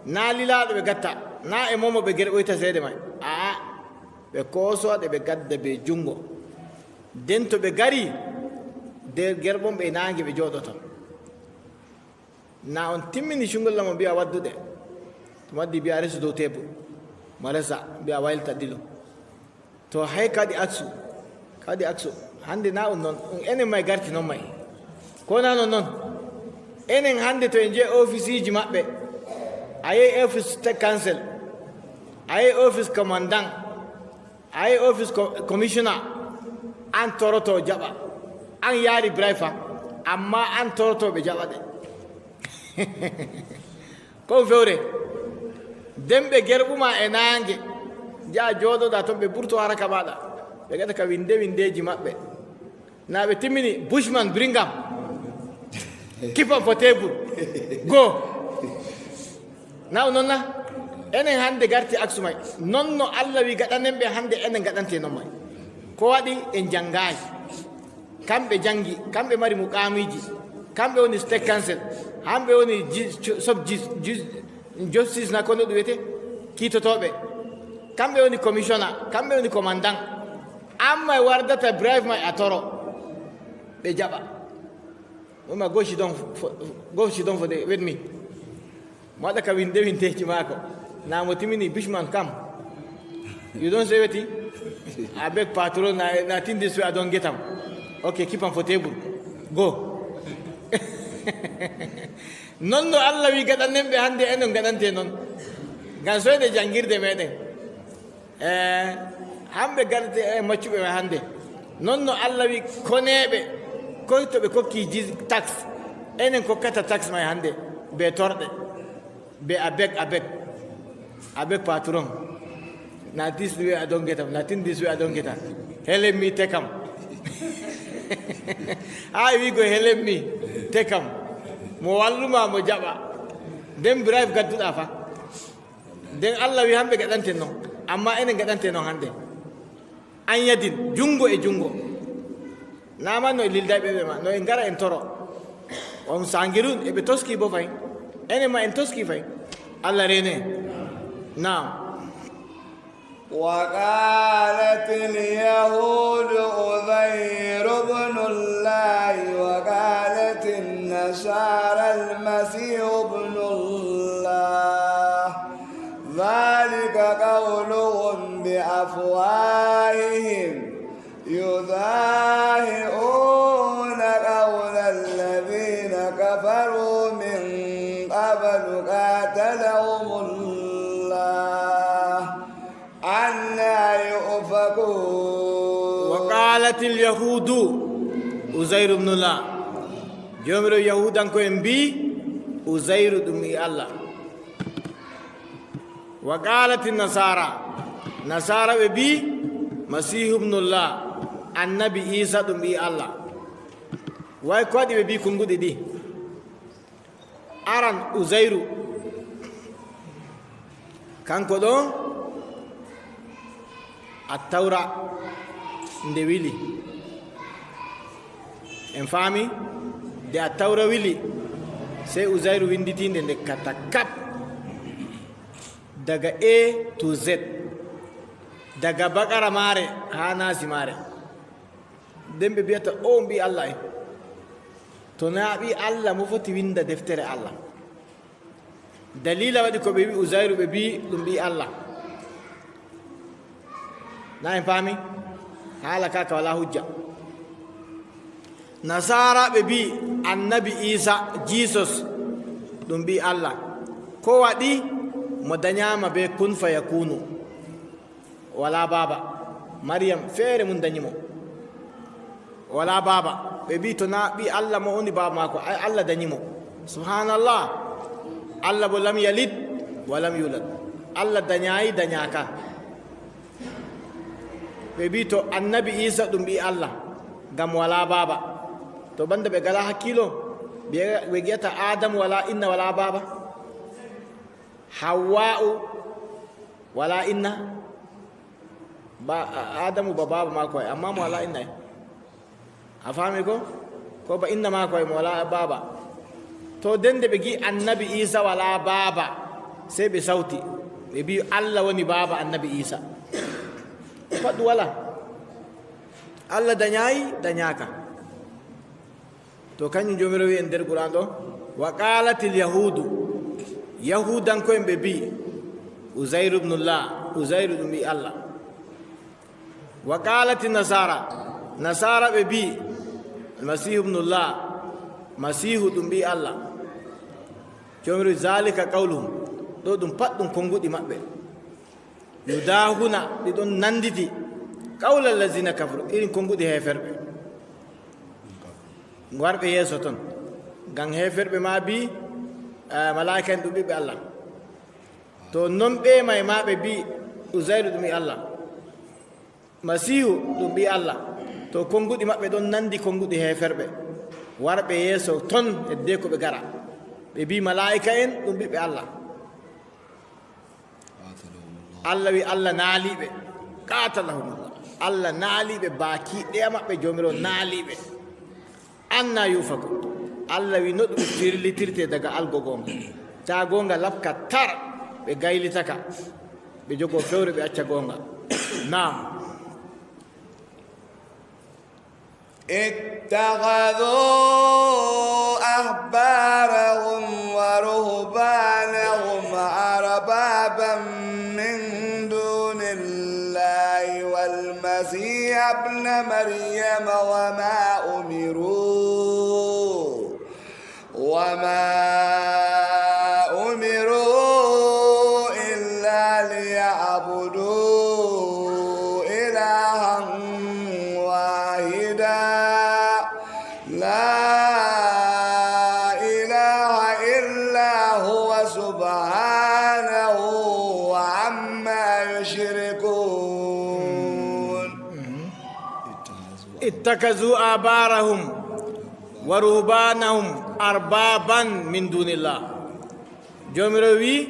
naa lilaaɗo ɓe gatta, naa e moomo ɓe gerɓoyta ceede may. A'a, ɓe koosowa ɗe ɓe gadda bee juŋngo. Nden to ɓe ngari, nder gerɓon ɓe e naaŋge ɓe jooɗoto. Na on timmini cungol mo mbi'a waddude. To maddi mbi'a resu dow tebur. Mo resa mbi'a waylita dilo. To hay kadi aksu. Kadi aksu. Hande na on non. On enen may garti non may. Ko na non non. Enen hande to en je ofisiji maɓɓe. A yehi office state council. A yehi office commandant. Ay office co-, commissioner, an toroto jaɓa. An yaari bribe fa, amma an toroto ɓe jaɓa ɗe. Ko fewre. Den ɓe gerɓuma e naange. Njaha jooɗoɗa ton ɓe burto haraka maɗa. Ɓe gaɗa ka winde windeji maɓɓe. Na ɓe timmini, Bushman, bring am. Keep am for table. Go. Na o non na? Enen hande garti aksu may. Non no Allah wi gaɗanen ɓe hande enen gaɗante non may. Ko waɗi en jangaay. Kamɓe jangi, kamɓe mari muqamiji. Kamɓe woni state council. Hamɓe woni ji-, sub ji-, ji-, justice na kono ɗum wiyete. Kiitotoɓe. Kamɓe woni commissioner, kamɓe woni commandant. Amma e wardata bribe may a toro. Ɓe jaɓa. Uma go sidon fo, go sidon fo de wet mi. Mo waɗa ka winde windeji maako. Na mo timini, Bushman, come. You don't say wetin? I beg patron, na, na tin this way I don't get am. Okay, keep am for table. Go. Non no Allah wi gaɗanen ɓe hande enen gaɗante non. Ngam soyde jangirde meɗen. Eh, hamɓe garde e maccuɓe ɓe hande. Non no Allah wi koneeɓe, koy to ɓe kokki ji-, tax. Enen kokkata tax may hande, be torɗe, be abeg, abeg. Abeg patron. Na this way I don't get am, na tin this way I don't get am. Help me take am. Haa wiigo help me take am. Mo walluma mo jaɓa. Den bribe gadduɗa fa. Nden Allah wi hamɓe gaɗante non, amma enen gaɗante non hande. An yadin, jungo e jungo. Na man no e lildayɓe ɓe ma, no en ngara en toro. On sangirun, e ɓe toski bo fay. Enen ma en toski fay. Allah rene. Naam. وقالت اليهود عزير ابن الله وقالت النصارى المسيح ابن الله، ذلك قولهم بأفواههم، يضاهئون قول الذين كفروا من قبل، قاتلهم الله، أنى يؤفكون. وقالت اليهود عزير ابن الله. Joomiraawo, Yahuudanko'en mbi'i Uzayru ɗum ɓii Allah. Wa qaalati nasaara, nasaara ɓe mbi'i Masiihu ibnullah, annabi Iisa ɗum ɓii Allah. Way ko waɗi ɓe mbi'i konguɗi ɗi? Aran Uzayru, kanko ɗo, Attawra nde wili. En faami? Nde Attawra wili, sey Uzayru winnditiinde nde kata kap. Daga A to Z. Daga Baqara maare haa Naasi maare. Nden ɓe mbi'ata, "O, on ɓii Allah en." To naa ɓii Allah, mo foti winnda deftere Allah? Daliila waɗi ko ɓe wi'i Uzayru, ɓe mbi'i ɗum ɓii Allah. Na en paami? Haala ka, ka walaa hujja. Nasaara ɓe mbi'i annabi Iisa, Jesus, ɗum ɓii Allah. Ko waɗi? Mo danyaama bee kun fayakunu. Walaa baaba. Mariyam feere mum danyi mo. Walaa baaba. Ɓe mbi'i to naa ɓii Allah mo woni baaba maako, ay Allah danyi mo. Subhaanallah. Allah bo lam yalid wa lam yulad. Allah danyaayi, danyaaka. Ɓe mbi'i to annabi Iisa ɗum ɓii Allah, ngam walaa baaba. To banda ɓe ngalaa hakkiilo, ɓe, ɓe ngi'ata Aadamu walaa inna, walaa baaba. Hawwa'u walaa inna. Ba, Aadamu ba baaba maako ay, amma mo walaa inna ay. A faami ko? Ko ba inna maako e mo walaa baaba. To nden nde ɓe ngi'i Annabi Iisa walaa baaba, sey ɓe sawti, ɓe mbi'i Allah woni baaba Annabi Iisa. Pat ɗum walaa. Allah danyaay, danyaaka. To kanjum Joomiraawo wi'i en nder Qur'aan ɗo, "Wa qaalatil yahuudu," Yahuudanko'en ɓe mbi'i, "Uzayru ibnullah," Uzayru ɗum ɓii Allah. "Wa qaalati nasaara," Nasaara ɓe mbi'i, "Almasiihu ibnullah," Masiihu ɗum ɓii Allah. Joomiraawo, "Zaalika qawluhum," ɗo ɗum pat ɗum konnguɗi maɓɓe. "Yudaahuna," ɗi ɗon nannditi, "qawla allazina kafaru," irin konnguɗi heeferɓe. Warɓe yeeso ton. Ngam heeferɓe ma mbi'i, eh, malaa'ika'en ɗum ɓiɓɓe Allah. To non ɓe may ma ɓe mbi'i Uzayru ɗum ɓii Allah. Masiihu ɗum ɓii Allah. To konnguɗi maɓɓe ɗon nanndi konnguɗi heeferɓe. Warɓe yeeso ton heddeeko ɓe ngara. Ɓe mbi'i malaa'ika'en ɗum ɓiɓɓe Allah. Allah wi Allah naaliɓe. Qatalahumullah. Allah naaliɓe baki ɗeya maɓɓe Joomiraawo naaliɓe. Anna yufakun. Allah wi no ɗum firlitirte daga algo goonga. Ta goonga laɓka tar ɓe gaylitaka. Ɓe jogo fewre ɓe acca goonga. Naam. اتخذوا أحبارهم ورهبانهم أربابا من دون الله والمسيح ابن مريم وما أمروا وما أمروا إلا ليعبدوا إلها واحدا لا إله إلا هو سبحانه عما يشركون. اتخذوا أحبارهم ورهبانهم أربابا من دون الله. Joomiraawo wi'i,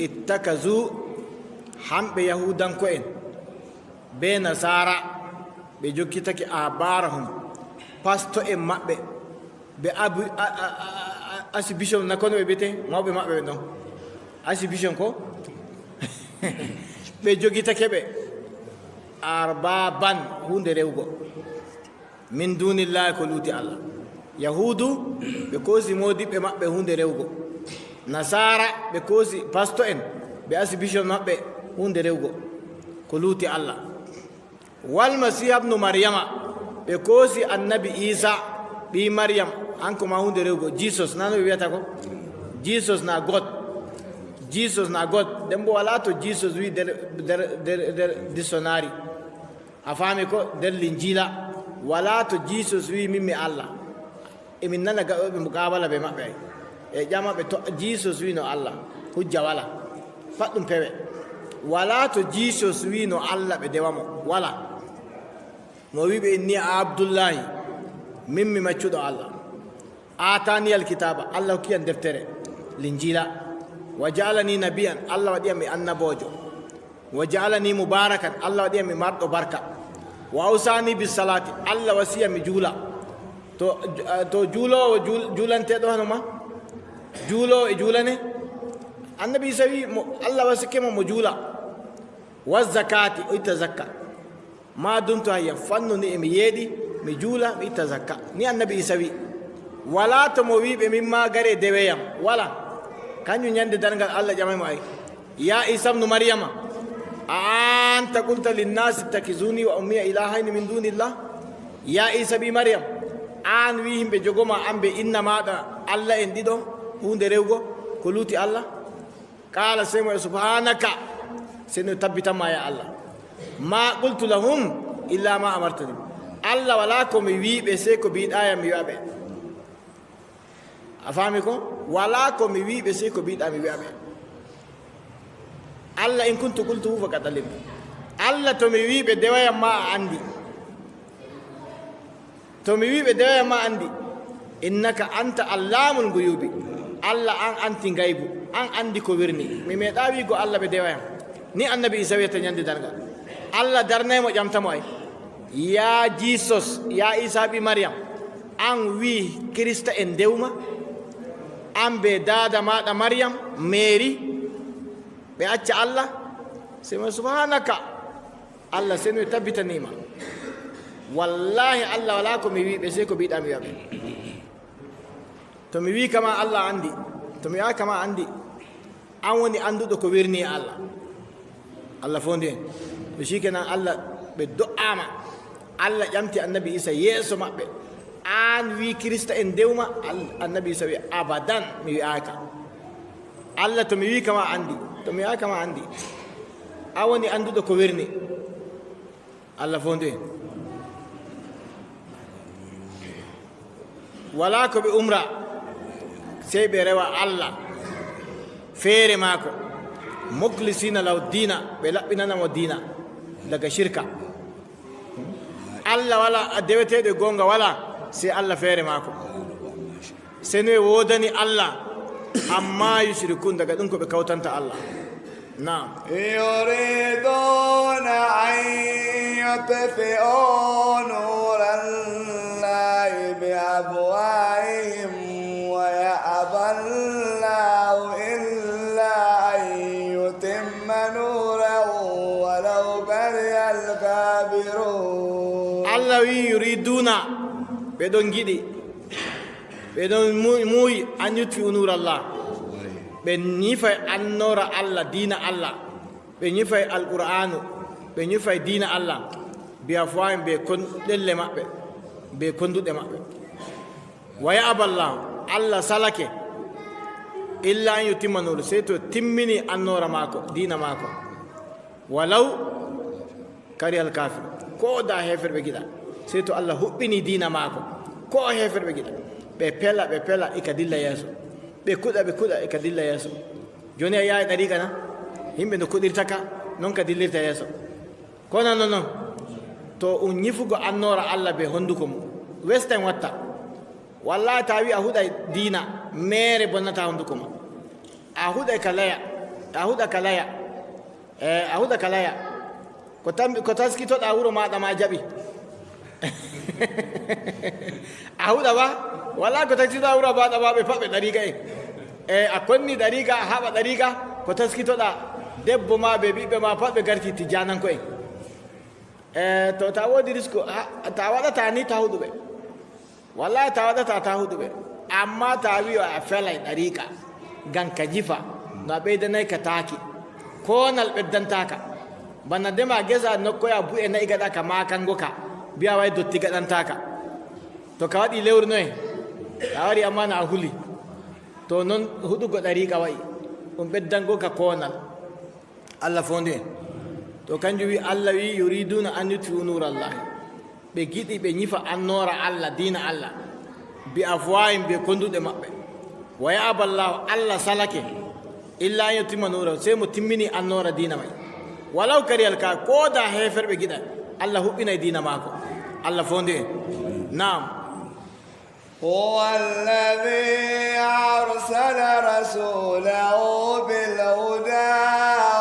"Ittakazu," hamɓe Yahuudanko'en bee Nasaara, ɓe jokkitake ahbaarahum, pasto'en maɓɓe, ɓe abu-, a, a, a, a, asibishon na kono ɓe mbiyete, mawɓe maɓɓe ɓe ɗon. Asibishon ko? Ɓe jogitake ɓe arbaaban, huunde rewgo. Min duunillaahi, ko luuti Allah. Yahuudu, ɓe koosi moodiɓɓe maɓɓe huunde rewgo. Nasaara, ɓe koosi pasto'en, ɓe asibishon maɓɓe huunde rewgo. Ko luuti Allah. Wal Masiiha ibnu Maryama, ɓe koosi Annabi Iisa, ɓii Maryam, hanko ma huunde rewgo. Jesus, na no ɓe wi'ata ko? Jesus na God. Jesus na God. Nden bo walaa to Jesus wi'i nder, nder, nder, nder dictionary. A faami ko? Nder Linjiila, walaa to Jesus wi'i, "Min mi Allah." E min nana gaɗooɓe muqaabala bee maɓɓe ay. E ƴama ɓe to Jesus wi'i no Allah. Hujja walaa. Pat ɗum pewe. Walaa to Jesus wi'i no Allah ɓe dewa mo. Walaa. Mo wi'i ɓe, "Inni Abdullahi, min mi maccuɗo Allah. Aataaniyal kitaaba, Allah hokki yam deftere, Linjiila. Wa ja'alani nabiyan, Allah waɗi yam mi annaboojo. Wa ja'alani mubaarakan, Allah waɗi yam mi marɗo barka. Wa awsaani bis salaati, Allah wasiya mi juula." To, to juuloowo juul-, juulanteeɗo hono ma? Juuloowo e juulane? Annabi Iisa wi'i mo, Allah wasike mo, mo juula. Wa zakaati, o itta zakka. Ma dumtu hayyan, fannu ni e mi yeeɗi, mi juula, mi itta zakka. Ni Annabi Iisa wi'i. Walaa to mo wi'i ɓe, "Min ma gare dewe yam." Walaa. Kanjum nyande darngal Allah ƴamay mo ay. Ya Iisa ibnu Maryama, a anta qulta linnaasi ittakizuni wa ummiya ilaahayni min dunillah? Ya Iisa ɓii Maryam, an wi'i yimɓe jogo ma an bee inna maaɗa Allah en ɗiɗo huunde rewgo, ko luuti Allah? Qaala, sey mo wi'a, "Subhaanaka," sey no tabbitan ma, ya Allah. "Ma qultu lahum illa ma amartani." Allah, walaa ko mi wi'i ɓe, sey ko bi'ɗa yam mi wi'a ɓe. A faami ko? Walaa ko mi wi'i ɓe, sey ko bi'ɗa mi wi'a ɓe. Allah, "In kuntu qultuhu faqad alimta." Allah, to mi wi'i ɓe dewa yam ma, a anndi. To mi wi'i ɓe dewa yam ma, a anndi. "Innaka anta allamul guyubi." Allah, an anndi ngaybu, an anndi ko wirni. Mi meeɗa wi'go Allah ɓe dewa yam. Ni Annabi Iisa wi'ata nyande darngal. Allah darnay mo, ƴamta mo ay. Yaa Jisus, yaa Iisa ɓii Maryam, an wi'i Kirista'en ndewma? An bee daada maaɗa Maryam, Meeri, ɓe acca Allah? Sey mo, subhaanaka, Allah seynu e tabbitanii ma. Wallaahi, Allah walaa ko mi wi'i ɓe, sey ko mi yiɗa mi wi'a ɓe. To mi wi'i ka ma, Allah anndi. To mi wi'aaka ma, anndi. An woni annduɗo ko wirni e Allah. Allah foondi en. To sikenan Allah, ɓe do'aama. Allah ƴamti Annabi Iisa yeeso maɓɓe. An wi'i Kirista'en ndewma? Al-, Annabi Iisa wi'i, abadan, mi wi'aaka. Allah, to mi wi'i ka ma, anndi. To mi wi'aaka ma, anndi. An woni annduɗo ko wirni. Allah foondi en. Walaa ko ɓe umra, sey ɓe rewa Allah feere maako. Mukhlisina lahu diina, ɓe laɓɓinana mo diina daga shirka. Allah walaa, deweteeɗo e goonga walaa, sey Allah feere maako. Sene woodani Allah, amma yushrikun, daga ɗum ko ɓe kawtanta Allah. Naam. يريدون أن يطفئوا نور الله بأفواههم ويأبى الله إلا أن يتم نوره ولو كره الكافرون. Allah wi'i, yuriduuna, ɓe ɗon ngiɗi. Ɓe ɗon mu-, muuyi, an yutfi'u nuura Allah. Ɓe nyifay annoora Allah, diina Allah. Ɓe nyifay Alqur'aanu. Ɓe nyifay diina Allah. Bi afwaahim, be kon-, ɗelle maɓɓe. Be konduɗe maɓɓe. Wa ya'ba Allah, Allah salake. Illa an yutimma nuuru, sey to timmini annoora maako, diina maako. Walaw karihal kaafir. Ko da heeferɓe ngiɗa, sey to Allah huɓɓini diina maako. Ko heeferɓe ngiɗa. Ɓe pela, ɓe pela, ika dilla yeeso. Ɓe kuɗa, ɓe kuɗa, ika dilla yeeso. Jooni a yahay ɗariika na? Yimɓe no kuɗirta ka, non ka dillirta yeeso. Ko na non non? To um nyifugo annoora Allah be honduko mum. Westen watta. Wallahi, ta wi a huɗay diina, meere bonnata honduko ma. A huɗay ka laya. A huɗa ka laya. Eh, a huɗa ka laya. Ko tambi, ko taskitoɗa wuro maaɗa ma jaɓi. A huɗa ba? Wala ko taskitoɗa wuro maaɗa ma, ɓe pat ɓe ɗariika en. Eh, a konni ɗariika, a haɓa ɗariika, ko taskitoɗa debbo ma be ɓiɓɓe ma pat ɓe garti tijjananko en. Eh, to ta woodi risku, ha, ta waɗata ni ta huɗuɓe. Wallahi, ta waɗata ta huɗuɓe. Amma ta wi'o a felay ɗariika, ngam ka jifa, no a ɓeydanay ka taaki. Koonal ɓeddantaaka. Bana ndema gesa nokkoya bu'e na'i gaɗa ka maakango ka, bi'a way dotti gaɗantaaka. To ka waɗi lewru noye, a wari amma na a huli. To non huɗugo ɗariika wa'i, ɗum ɓeddango ka koonal. Allah foondu en. To kanjum wi, Allah wi, "Yuriduna an yutfi'u nura Allah." Ɓe giɗi ɓe nyifa annoora Allah, diina Allah. Bi afwahin, be konduɗe maɓɓe. Wa ya'ba Allah, Allah salake. Illa an yutimma nura, sey mo timmini annoora diina may. Walaw karihal ka, ko da heeferɓe giɗa, Allah huɓɓinay diina maako. Allah foondu en. Naam. هو الذي أرسل رسوله بالهدى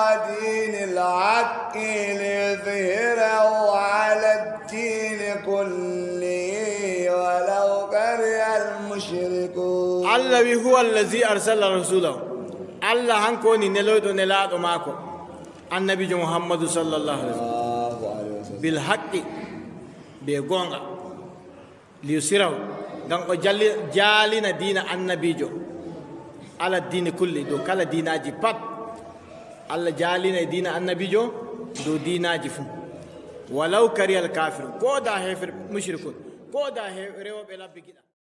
ودين الحق ليظهره على الدين كله ولو كره المشركون. Allah wi, "Huwa allazi arsala rasulahu." Allah hanko woni neloyɗo nelaaɗo maako, annabiijo Muhammadu sallallahu alaihi wasallam. Bil haqqi, be goonga. Liyusirahu, ngam o jalli-, jaalina diina annabiijo. Ala diini kulli, dow kala diinaaji pat. Allah jaalinay diina annabiijo dow diinaaji fuu. Walaw karihal kafirun, ko da heeferɓe mushrikun, ko da he-, rewooɓe labbi giɗa.